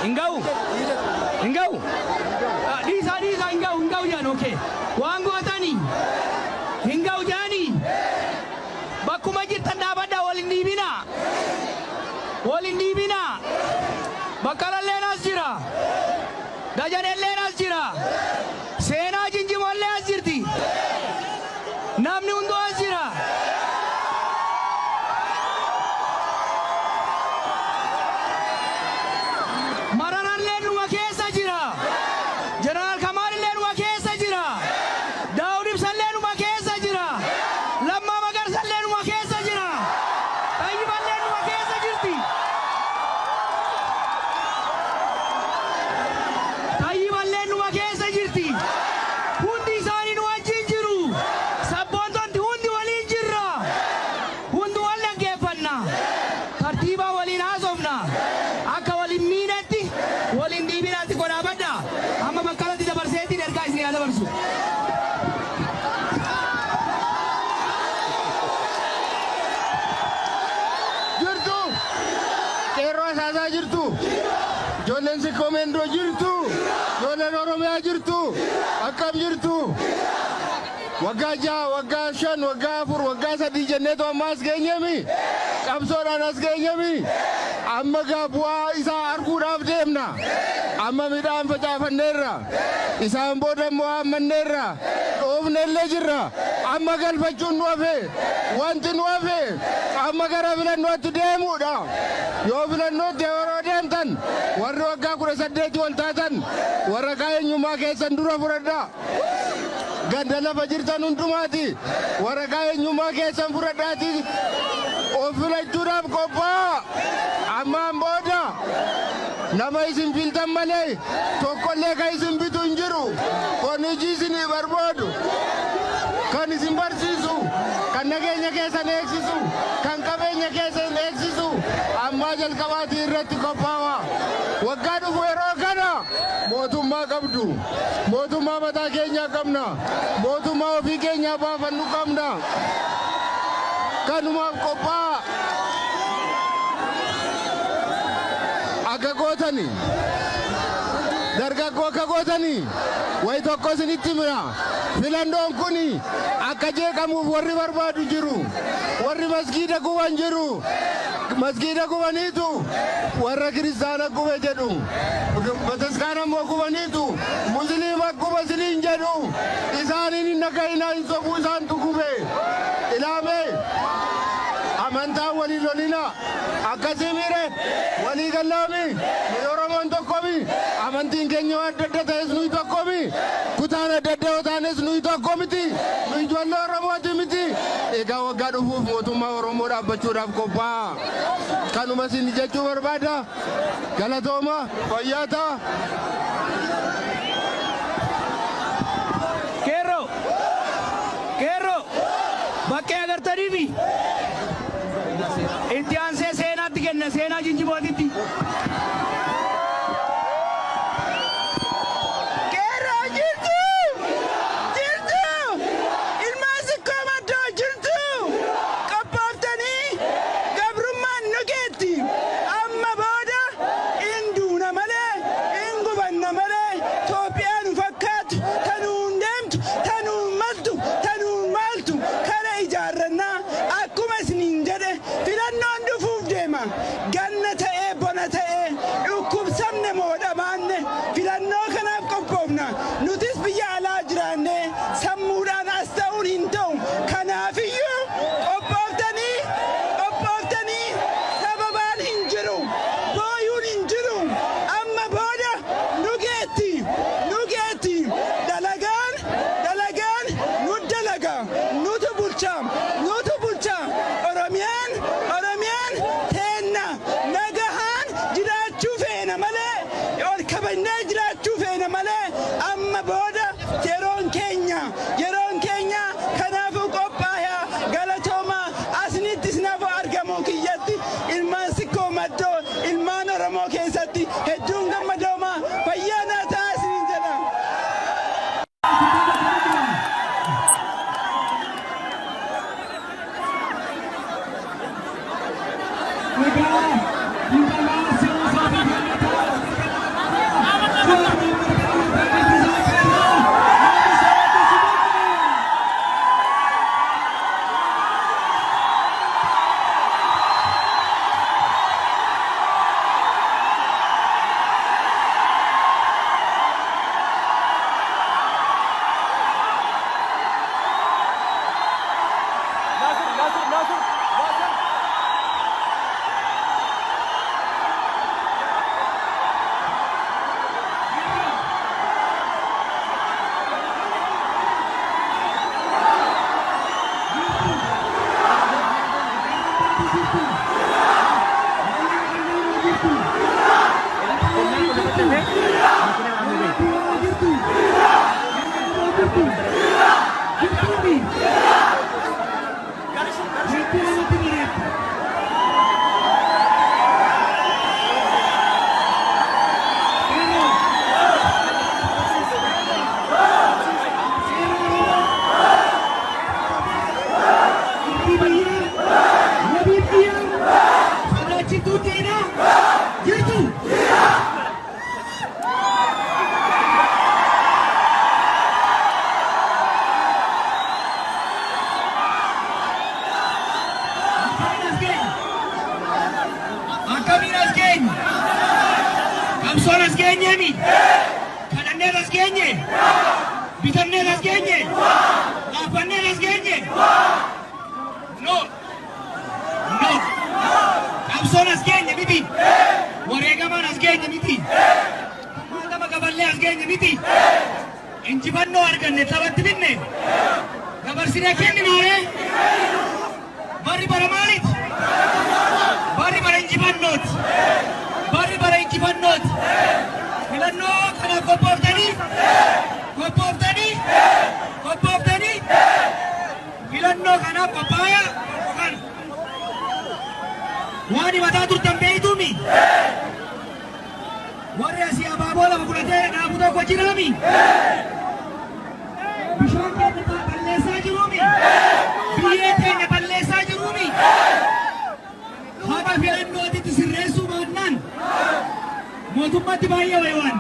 Hin ga'u? Hin ga'u? Dhiisaa dhiisaa hin ga'u hin ga'u jedhan okay. Waan gootanii hin ga'u jedhanii bakkuma jirtan dhaabadhaa wal hin dhiibinaa. Wal hin dhiibinaa. Baqqalalleen as jira. Dajanelleen as jira. Seenaa Jinjimollee as jirti. Namni hunduu as jira. Mararalleen numa keessa jira. Jeneraal Kamaalillee numa keessa jira. Daawud Ibsallee numa keessa jira. Lammaa Magarsallee numa keessa jira. Xayyiballee numa keessa jirti. Xayyiballee numa keessa jirti. Hundi isaanii nu wajjin jiru. Sabboontonni hundi waliin jirra. Hundi wal dhaggeeffanna. Tartiibaa waliin haasofna. Akka waliin miinetti waliin dhiibinaatti godhaabadha. Amma bakkalatti dabarseetiin ergaa isin haa dabarsu. Jirtu! Qeerroo Asaasaa jirtu! Ijoolleen Sikkoo Meendoo jirtu! Ijoolleen Oromiyaa jirtu! Akkam jirtu! Waggaa 6, waggaa 5, waggaa 4, waggaa 3 jenneetu amma as geenyemi. Qabsoodhaan as geenyemi. Amma gaa bu'aa isaa arguudhaaf deemna. Amma midhaan facaafanneerra. Isaan booda immoo haammanneerra. Dhoofnellee jirra. Amma galfachuun nu hafe. Wanti nu hafe amma gara filannootti deemuudha. Yoo filannootti yeroo deemtan warri waggaa 18 ol taatan waraqaa eenyummaa keessan dura fudhadhaa. Ganda lafa jirtan hundumaati waraqaa eenyummaa keessan fudhadhaati of filachuudhaaf qophaa'a. Ammaan booda nama isin filtan malee tokkollee kan isin bitu hin jiru. Kan hojii isinii barbaadu, kan isin barsiisu, kan nageenya keessan eegsisu, kan qabeenya keessan eegsisu ammaa jalqabaatii irratti qophaa'a. Waggaa dhufu yeroo kana mootummaa qabdu. Mootummaa mataa keenyaa qabna. Mootummaa ofii keenyaa baafannu qabna. Kanumaaf qophaa'a. Akka gootani. Dargaggoo akka gootani. Wayi tokko isinitti himna. Filannoon kun akka jeeqamuuf warri barbaadu jiru. Warri masgiida guban jiru. Masgiida gubaniitu warra kiristaana gube jedhu. Bataskaana immoo gubaniitu musliima guba isiniin jedhu. Isaaniin hin dhaga'inaa hin sobuu isaantu gube. Ilaamee amantaan walii lolina. Akkasii miire walii gallaami. Nuyi Oromoon tokkomi. Amantiin keenya waan adda adda ta'es nuyi tokkomi. Kutaan adda adda yoo taanes nuyi tokko miti. Nuyi ijoollee Oromooti miti. Egaa waggaa dhufuuf mootummaa Oromoo dhaabbachuudhaaf qophaa'a. Kanuma isin jechuu barbaada. Galatooma fayyaa ta'a. Qeerroo! Qeerroo! Baqqee agartaniimi? Itti aansee seenaatti kenna seenaa Jinjibootitti. Qeerroo jirtu! Jirtu! Ilmaan Sikkoo Maddoo jirtu! Qophooftanii gabrummaan nu geetti. Amma booda in duuna malee, in gubanna malee, Itoophiyaa nu fakkaatu, tanuun deemtu, tanuun maltu, tanuun maaltu kana ijaarrannaa akkuma isiniin jedhe filannoon dhufuuf deema. Ganna ta'ee bona ta'ee. Jirtu? Jirtu? Jirtuumi? Hedduu namatti bareeddu. Qeerroo. Seera Oromoo. Murtii biyyaa. Wabii biyyaa. Sodaachiftuu diinaa. Jirtu? Akkamiin as geenye? Akkamiin as geenye? Qabsoon as geenyeemi? Kadhanneen as geenye? Bitanneen as geenye? Dhaabbanneen as geenye? No. No. Qabsoon as geenye miti. Wareegamaan as geenye miti. Maatama gaballee as geenye miti. Injifannoo arganne taphatti binne. Dabarsinee kenninaaree. Barri bara maaliiti? Barri bara injifannooti. Barri bara injifannooti. Filannoo kana qophooftanii? Qophooftanii? Qophooftanii? Filannoo kanaaf qophaayaa tokko kana. Waan himataa turtan beeytuumi? Warri asii abaaboo lama fudhatee dhaabu tokko jiraami? Bishaan keenya balleessaa jiruumi? Biyyee keenya balleessaa jiruumi? Haqa filannootitti sirreessuu baannaan mootummatti baay'ee waywaan.